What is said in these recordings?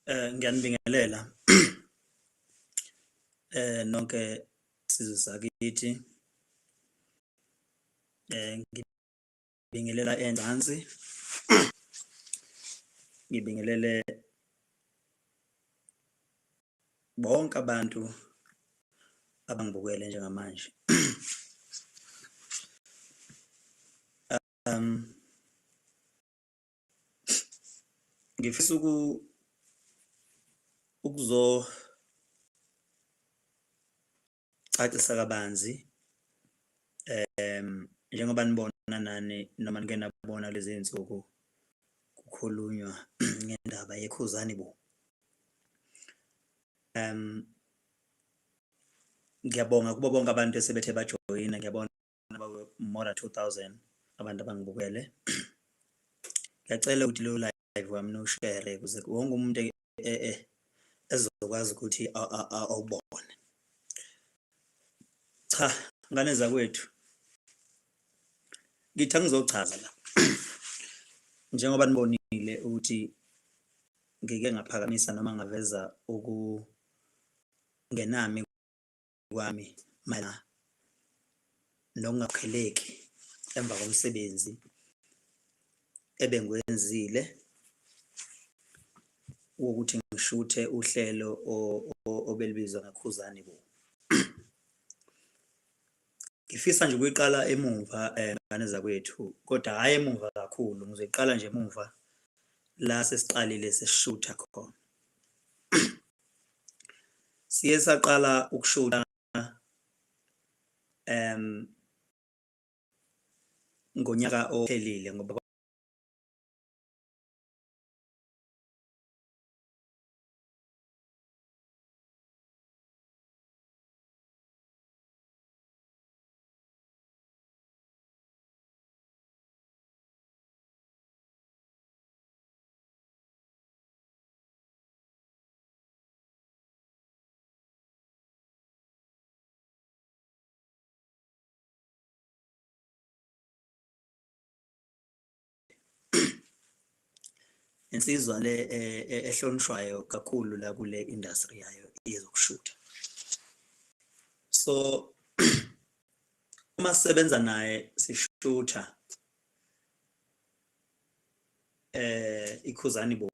Ngiyanibingelela nonke sizwe sakithi. Ngibingelela enzansi, ngibingelele bonke abantu abangibukele njengamanje. Ngifisa ukuzocacisa kabanzi njengoba nibona nani noma nike nabona lezi iy'nsuku kukhulunywa ngendaba yeKhuzani bo. Ngiyabonga kubo bonke abantu esebethe bajoyina, ngiyabona more than 2000 abantu abangibukele. Ngiyacela ukuthi lo live wami niwushere ukuze wonke umuntu ezokwazi ukuthi awubone. Cha, ngane zakwethu, ngithi angizochaza la njengoba nibonile ukuthi ngike ngaphakamisa noma ngaveza ukungenami kwami mayelana nokungakheleki emva komsebenzi ebengiwenzile wokuthi ngishuthe uhlelo obelubizwa ngeKhuzani Bo. Ngifisa nje ukuyiqala emumva ngane zakwethu, kodwa hhayi emumva kakhulu, ngizoyiqala nje emumva la sesiqalile sesishutha khona. Siye saqala ukushutha ngonyaka ophelile ngoba insizwa le ehlonishwayo kakhulu la kule industry yayo yezokushutha. So uma sisebenza naye sishutha iKhuzani Bo.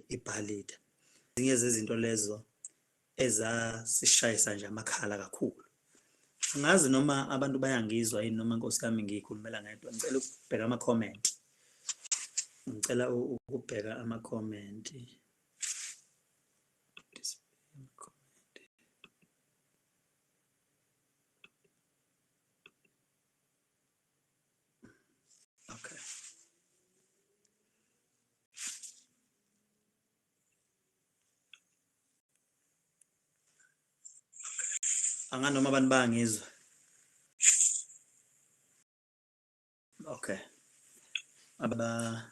Ibhalida. Ezinye zezinto lezo ezasishayisa nje amakhala kakhulu. Angazi noma abantu bayangizwa yini noma nkosi yami ngiyikhulumela ngedwa. Ngicela ukubheka ama-comment. Ngicela ukubheka ama-comment. Okay. Anganoma abantu bayangizwa. Okay. Aba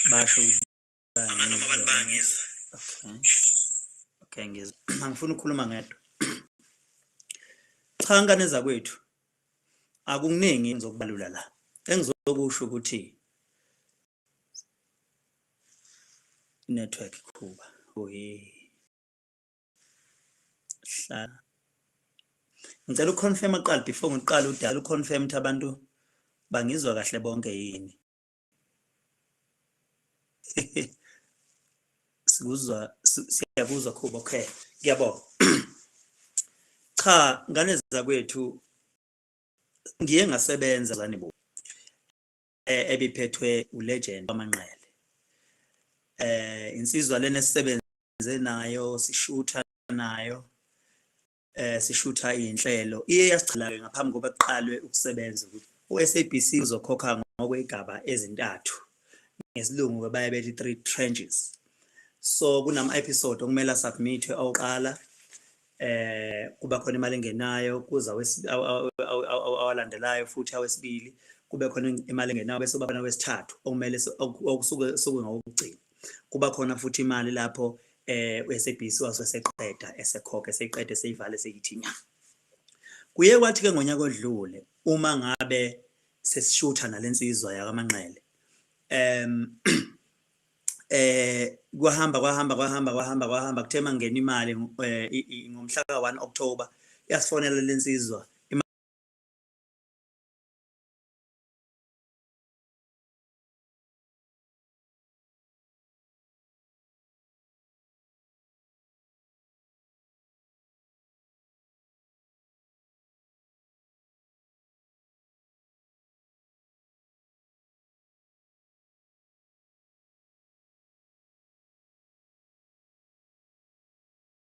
basho ukuthi anganoma abantu bayangizwa. Okay. Okay, ngizwa. Angifuni ukukhuluma ngedwa. Cha ngane zakwethu. Akukuningi engizokubalula la. Engizokusho ukuthi network khuba. Oye. Hlala. Ngicela uconfirm aqala before ngiqala udala uconfirm ukuthi abantu bangizwa kahle bonke yini. Sikuzwa, siyakuzwa Khuba. Okay, ngiyabonga. Cha ngane zakwethu, ngiye ngasebenza zani bo ebiphethwe uLegend waManqele. Insizwa lena esisebenze nayo sishutha nayo. Sishutha iy'nhlelo, iye yasichazela ngaphambi kokuba kuqalwe ukusebenza ukuthi u-SABC uzokhokha ngokwey'gaba ezintathu. Ngesilungu-ke baye bethi three tranches. So kunama-episode okumele asubmit-we awokuqala, kuba khona imali engenayo, kuza awalandelayo futhi awesibili, kube khona imali engenayo, bese kuba khona awesithathu okumele okusuke suke ngokugcina. Kuba khona futhi imali lapho u-SABC wasuke eseqeda esekhokha, eseyiqeda, eseyivala, eseyithi nya. Kuye kwathi-ke ngonyaka odlule uma ngabe sesishutha nalensizwa yakaManqele, kwahamba kwahamba kwahamba kwahamba kwahamba, kuthe mangena imali ngomhla ka-1 October, yasifonela lensizwa.